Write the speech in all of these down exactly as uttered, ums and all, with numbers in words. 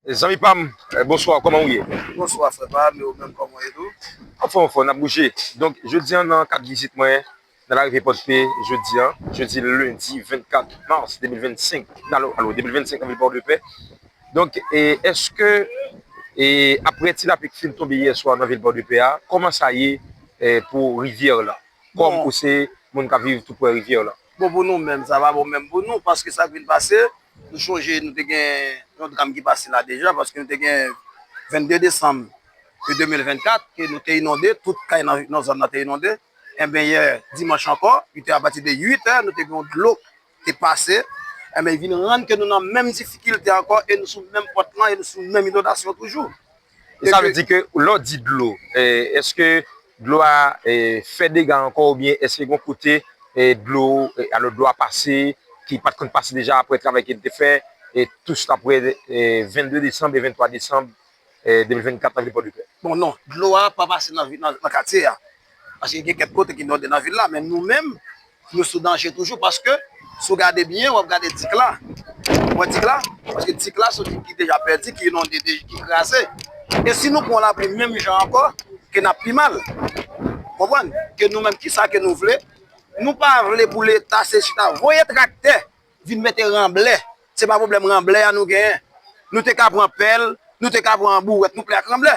Zanmi pa m, eh, bonswa, kòman w ye? Bonswa frè pa m, e ou menm kòman w ye tou? Anfòm, anfòm, n ap bouje. Donk, jodi a nan kad vizit mwen, nan larive Pòdpe, jodi a, jodi lendi vennkat mas de mil vennsenk, alo, alo, de mil vennsenk nan vil Pòdepè. Donk, e, èske, e, apre ti lapli ki fin tonbe yè swa nan vil Pòdepè a, kòman sa ye, e, pou rivyè la? Kòm ou se moun k ap viv tou prè rivyè la. Bon, pou nou menm, sa pa bon menm pou nou, paske sa k vin pase, nou chonje nou te gen yon dram ki pase la deja, paske nou te gen vennde desanm de mil vennkat, ke nou te inonde, tout kay nan, nan zòn nan te inonde. Enben, yè dimanch ankò, li te apati de uit è, nou te gen yon dlo ki te pase. Enben, li vin rann ke nou nan menm difikilte ankò, e nou sou menm pòt lan, e nou sou menm inondasyon toujou. E sa vle di ke lè w di dlo, eh, èske dlo a, eh, fè dega ankò oubyen èske gen yon kote, eh, dlo, eh, alò dlo a pase, ki pa t konn pase deja apre travay ke l te fè, e tou swit apre, eh, vennde desanm e venntwa desanm, eh, de mil vennkat nan vil Pòdepè? Bon, non, dlo a pa pase nan, nan, nan katye a. Paske gen kèk kote ki inonde nan vil la, men nou menm, nou sou danje toujou paske si w gade byen, w ap gade dik la. W wè dik la? Paske dik la se yon dik ki deja pèdi, ki inonde, ki kraze. E si nou pran lapli menm jan ankò, ke n ap pi mal. Konprann? Ke nou menm, kisa ke nou vle? Nou pa vle pou Leta se chita voye traktè vin mete ranblè. Se pa pwoblèm ranblè a nou genyen. Nou te ka pran pèl, nou te ka pran bouwèt, nou plen ak ranblè.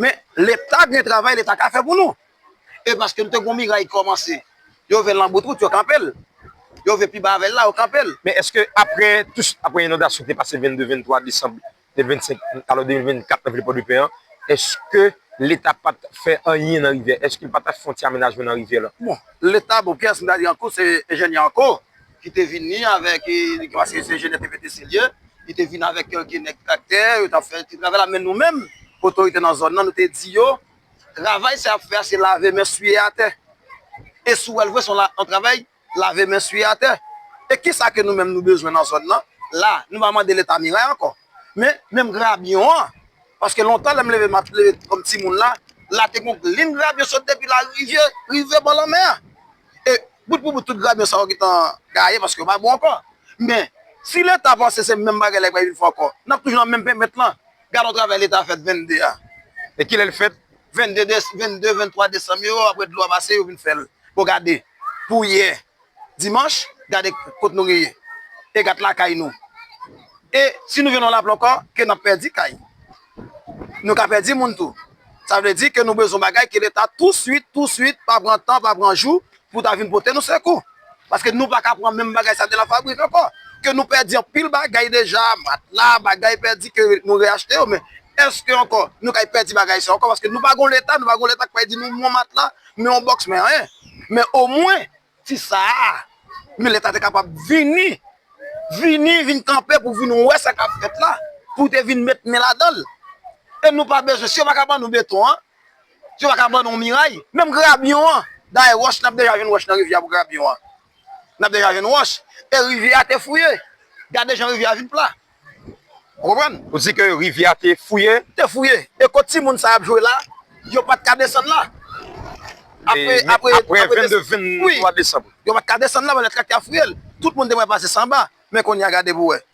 Men Leta gen travay Leta ka fè pou nou. E paske nou te gon miray ki kòmanse. Yo vle l nan bout wout, yo kanpe l. Yo vle pi ba avè l la, yo kanpe l. Men èske apre, tou swit apre inondasyon ki te pase vennde, venntwa desanm de mil vennsenk, alò de mil vennkat nan vil Pòdepè an, èske Leta pa t fè anyen nan rivyè? Èske l pa t fè yon ti amenajman nan rivyè la? Bon, Leta, bon, kiyès m ta di ankò, se enjenyè ankò ki te vini avèk, e, paske se enjenyè te mete se l ye, li te vin avèk kèlke nèg traktè, yo t ap fè ti travay la, men nou menm, otorite nan zòn nan, nou te di yo, travay sa y ap fè a, se lave men, siye atè. E si w wè l vre, se yon la, yon travay lave men, siye atè. E kisa ke nou menm nou bezwen nan zòn nan? La, nou pa mande Leta miray ankò. Men, menm grabyon an, paske lontan lè m leve, m ap leve kòm timoun la, la te gon liy grabyon sot depi larivyè rive bò lanmè a. E bout pou bout tout grabyon sa yo gentan gaye paske yo pa bon ankò. Men, si Leta panse se menm bagay la li pral vin fè ankò, n ap toujou nan menm penmèt lan. Gade yon travay Leta fèt vennde a. E kilè l fèt? Vennde, vennde, venntwa desanm yo, apre dlo a pase, yo vin fè l. Bon, gade, pou yè, dimanch, gade kot nou rive. E gad lakay nou. E si nou jwenn yon lapli ankò, ke n ap pèdi kay. Nou ka pèdi moun tou. Sa vle di ke nou bezwen bagay ke Leta tou swit, tou swit, pa pran tan, pa pran jou, pou ta vin pote nou sekou. Paske nou pa ka pran menm bagay sa de la fabrik ankò. Ke nou pèdi anpil bagay deja, matla, bagay pèdi ke nou reyachte yo, men èske ankò nou kay pèdi bagay sa ankò? Paske nou pa gon Leta, nou pa gon Leta k pral di nou men yon matla, men yon bòks, men anyen. Men omwen, ti sa a, men Leta te kapab vini, vini, vin kanpe pou vin wè sa k ap fèt la, pou te vin met men ladan l. E nou pa bezwen, si yo pa ka ban nou beton an, si yo pa ka ban nou miray, menm grabyon an, dayè wòch, n ap deja jwenn wòch nan rivyè a pou grabyon an. N ap deja jwenn wòch. E rivyè a te fouye. Gade jan rivyè a vin pla. Ou konprann? Ou di ke rivyè a te fouye? Te fouye. E kot timoun sa y ap jwe la, yo pa t ka desann la. Apre, apre, apre vennde, venntwa desanm. Yo pa t ka desann la, pandan traktè a fouye l. Tout moun te pral pase sa anba. Men kounye a gade pou w wè.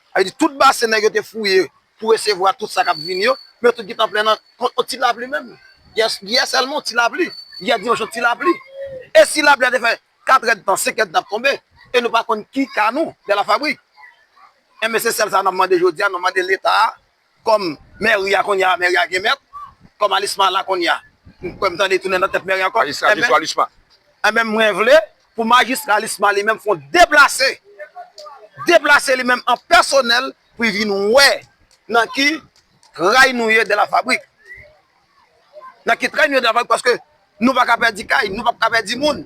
Sa vle di tout basen nèg yo te fouye pou resevwa tout sa k ap vini yo, men yo tout gentan plen nan yon, yon ti lapli menm. Yè, yè sèlman yon ti lapli. Yè dimanch yon ti lapli. E si lapli a te fè kat èdtan, senk èdtan ap tonbe, e nou pa konn ki ka nou, de la fabrik. Enben, se sèl sa n ap mande jodi a, nou mande Leta a, kòm mèri a kounye a, mèri a gen mèt, kòm Alisma la kounye a, m kwè m tande tounen nan tèt mèri ankò. Majistra Joshua Alisma. Enben, mwen vle pou majistra Alisma li menm fè yon deplase, deplase li menm an pèsonèl pou l vin wè nan ki tray nou ye de la fabrik. Nan ki tray nou ye de la fabrik, paske nou pa ka pèdi kay, nou p ap ka pèdi moun.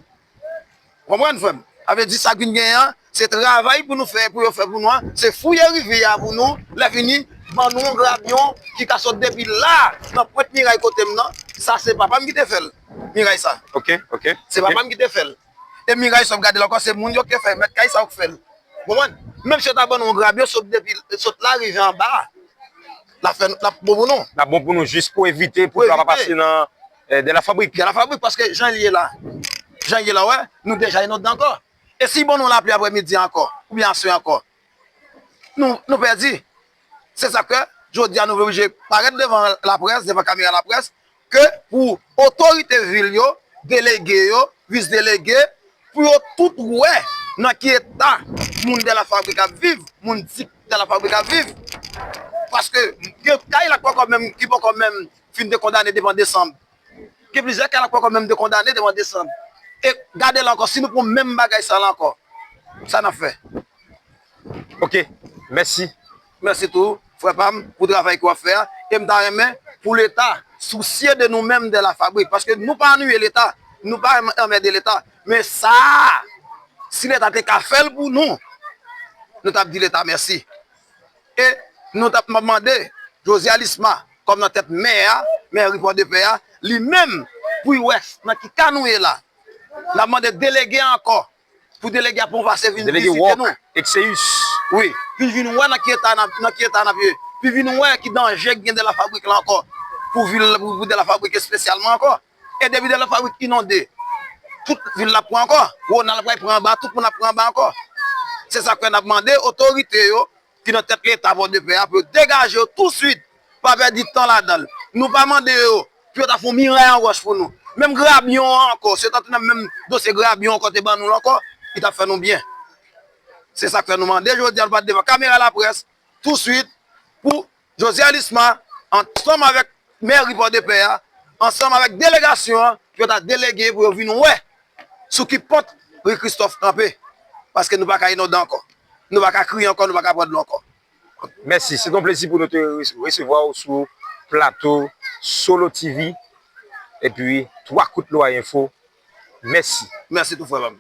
Ou konprann, frè m? Sa vle di sa k vin genyen an, se travay pou nou fè, pou yo fè pou nou an, se fouye rivyè a pou nou, lè fini, ban nou yon grabyon ki ka sot depi la, nan pwent miray kote m nan, sa se papa m ki te fè l, miray sa. Ok, ok. Se papa m ki te fè l. E miray sa w ap gade la ankò, se moun yo ki te fè, mèt kay sa yo ki fè l. Ou konprann? Menm si yo ta ban nou yon grabyon, sot depi, sot la rive anba a, l ap fè, l ap bon pou nou. L ap bon pou nou jis pou evite, pou dlo a pa pase nan, eh, de la fabrik. De la fabrik, paske jan l ye la, jan l ye la, w wè, nou deja inonde ankò. E si ban nou lapli aprèmidi ankò, oubyen aswè ankò, nou, nou pèdi. Se sa k fè, Jodi a nou oblije parèt devan laprès, devan kamera laprès, ke pou otorite vil yo, delege yo, vis delege, pou yo tout wè nan ki eta moun Dè la Fabrik ap viv, moun Dik Dè la Fabrik ap viv. Paske gen kay la poko menm, ki poko menm fin te kondane devan desanm. Gen plizyè kay la poko menm te kondane devan desanm. E gade la ankò, si nou pran menm bagay sa la ankò, sa n ap fè? Ok, mèsi. Mèsi tou, frè pa m, pou travay ke w ap fè a. E m ta renmen pou Leta sousye de nou menm Dè la Fabrik. Paske nou pa annuye Leta, nou pa anmède Leta. Men sa a, si Leta te ka fè l pou nou, nou t ap di Leta mèsi. E nou t ap mande José Alisma, kòm nan tèt mè a, mèri Pòdepè a, li menm, pou l wè nan ki ka nou ye la. N ap mande delege a ankò, pou delege a pran pase vin vizite nou. Wi, pou l vin wè nan ki eta n ap, nan ki eta n ap ye. Pou l vin wè ki danje k gen Dè la Fabrik la ankò. Pou vil, pou, pou Dè la Fabrik espesyalman ankò. E depi Dè la Fabrik inonde, tout vil la pran ankò. Wonal pral pran anba, tout moun ap pran anba ankò. Se sa k fè n ap mande otorite yo ki nan tèt Leta Pòdepè a pou yo degaje yo touswit. Pa pèdi tan ladan l. Nou pa mande yo pou yo ta fè yon miray an wòch pou nou. Menm grabyon an ankò, si yo ta tounen menm dosye grabyon an kote ban nou l ankò, li t ap fè nou byen. Se sa k fè nou mande jodi a, nou pa t devan kamera laprès, touswit, pou José Alisma, ansanm avèk mèri Pòdepè a, ansanm avèk delegasyon an, pou yo ta delege pou yo vin wè sou ki pant ri Kristòf kanpe. Paske nou pa ka inonde ankò. Nou pa ka kriye ankò, nou pa ka pran dlo ankò. Mèsi. Se t on plezi pou nou te resevwa w sou plato Solo T V. Epi, twa kout Lwa Enfo. Mèsi. Mèsi tou, frè pa m.